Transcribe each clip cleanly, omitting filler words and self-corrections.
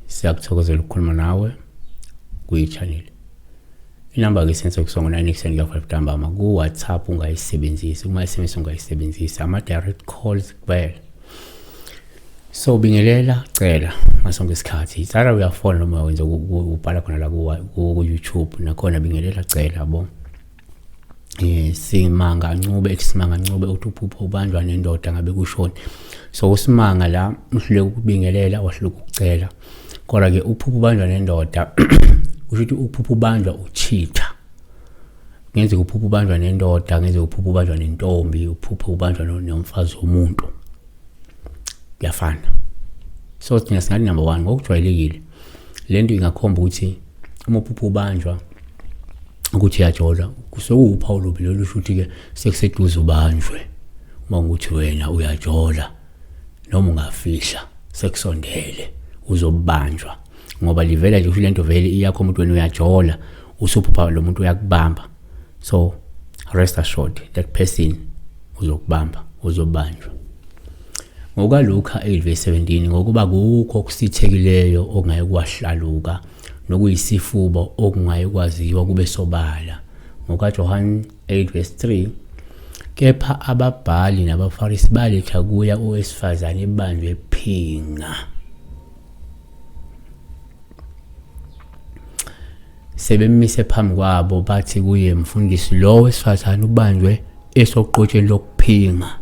Siyakuthokozela ukukhuluma nawe kuyi-channel. Inamba ke sense kusongo 9 ekuseni kuya 5 ntambama ku WhatsApp ungayisebenzisi, kuma SMS ungayisebenzisi, ama direct calls kuphela. So bingelela cela ngasonke isikhathi. Tsala uyafona noma wenza ubhala khona la ku YouTube nakhona bingelela cela yabo. Simanga Ncube ethi Simanga Ncube uthi uphupho ubanjwa nendoda ngabe kushoni. So uSimanga la uhluleka ukubingelela wahluleka ukucela. Kodwa ke uphupho ubanjwa nendoda kusho ukuthi uphupho ubanjwa uchitha. Kungenzeka uphupho ubanjwa nendoda, kungenzeka uphupho ubanjwa nentombi, uphupho ubanjwa nomfazi womuntu. Kuyafana. So thina singathi number 1 ngokujwayelekile lento ingakhomba ukuthi uma uphupho ubanjwa ukuthi uyajola kusekuwuphawu lubi lolu usho ukuthi-ke sekuseduze ubanjwe uma ukuthi wena uyajola noma ungafihla sekusondele uzobanjwa ngoba livela nje kusho lento vele iyakho umuntu wena uyajola usuphupha lo muntu uyakubamba. So rest assured that person uzokubamba, uzobanjwa. NgokukaLuka 8 verse 17, ngokuba kukho okusithekileyo okungaye kwahlaluka nokuyisifuba okungaye kwaziwa kube sobala. NgokukaJohane 8 verse 3, kepha ababhali nabaFarisi baletha kuya owesifazane ebanjwe phinga. Sebemmise phambi kwabo bathi kuye, mfundisi, lo wesifazane ubanjwe esoqotsheni lokuphinga.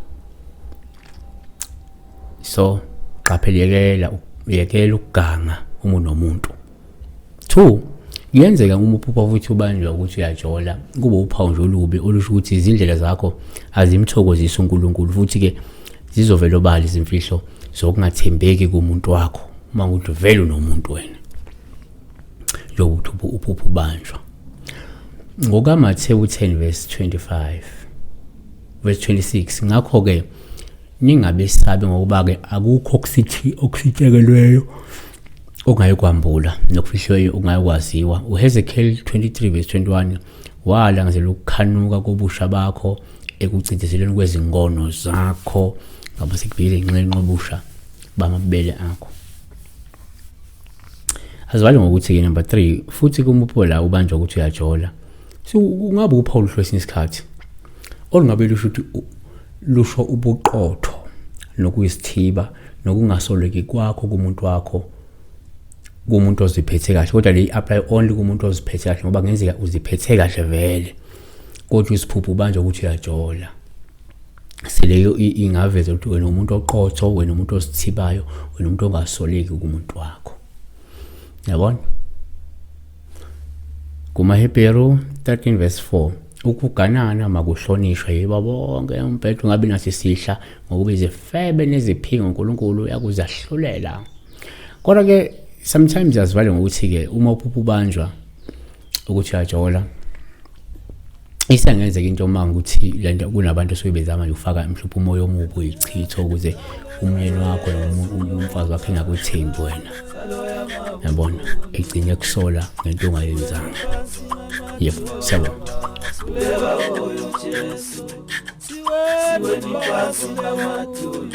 So qaphelekela, yekela ukuganga uma unomuntu. 2, kuyenzeka uma uphupha futhi ubanjwa ukuthi uyajola, kube uphawu nje olubi olusho ukuthi izindlela zakho azimthokozisi uNkulunkulu, futhi-ke zizovela obala izimfihlo zokungathembeki kumuntu wakho uma ukuthi vele unomuntu wena, njengokuthi uphupha ubanjwa. NgokaMathewu 10 verse 25 verse 26, ngakho-ke ningabesabi, ngokuba-ke akukho okusitshekelweyo okungayikwambula nokufihliweyo okungayikwaziwa. UHezekiel 23 verse 21, walangazela ukukhanuka kobusha bakho ekucindezelweni kwezingono zakho, ngabe sekubhekile inxenxe obusha bamabele akho. Azivale ngokuthi-ke number 3, futhi kumupho la ubanjwa ukuthi uyajola. So kungabe uphawu luhle kwesinye isikhathi olungabe lusho ukuthi lusho ubuqotho nokuyisithiba nokungasoleki kwakho kumuntu wakho, kumuntu oziphethe kahle. Kodwa le apply only kumuntu oziphethe kahle, ngoba kungenzeka uziphethe kahle vele kodwa isiphupho ubanjwa ukuthi uyajola. Seleyo ingaveza ukuthi wena umuntu oqotho, wena umuntu ozithibayo, wena umuntu ongasoleki kumuntu wakho. Yabona? KumaHebheru 13 verse 4, ukuganana makuhlonishwe yibo bonke, umbhedo ungabi naso isihla, ngokuba izifebe neziphingo uNkulunkulu uyakuzahlulela. Kodwa ke sometimes azivale ngokuthi ke uma uphupha ubanjwa ukuthi uyajola, isengenzeka into uma ukuthi lento kunabantu osuke bezama nje ukufaka mhlawumbe umoya omubi uyichitho ukuze umyeni wakho noma umfazi wakho engakwethembi wena, yabona, egcine kusola ngento ongayenzanga. Yebo, siyabonga. Siweni phansi namadolo.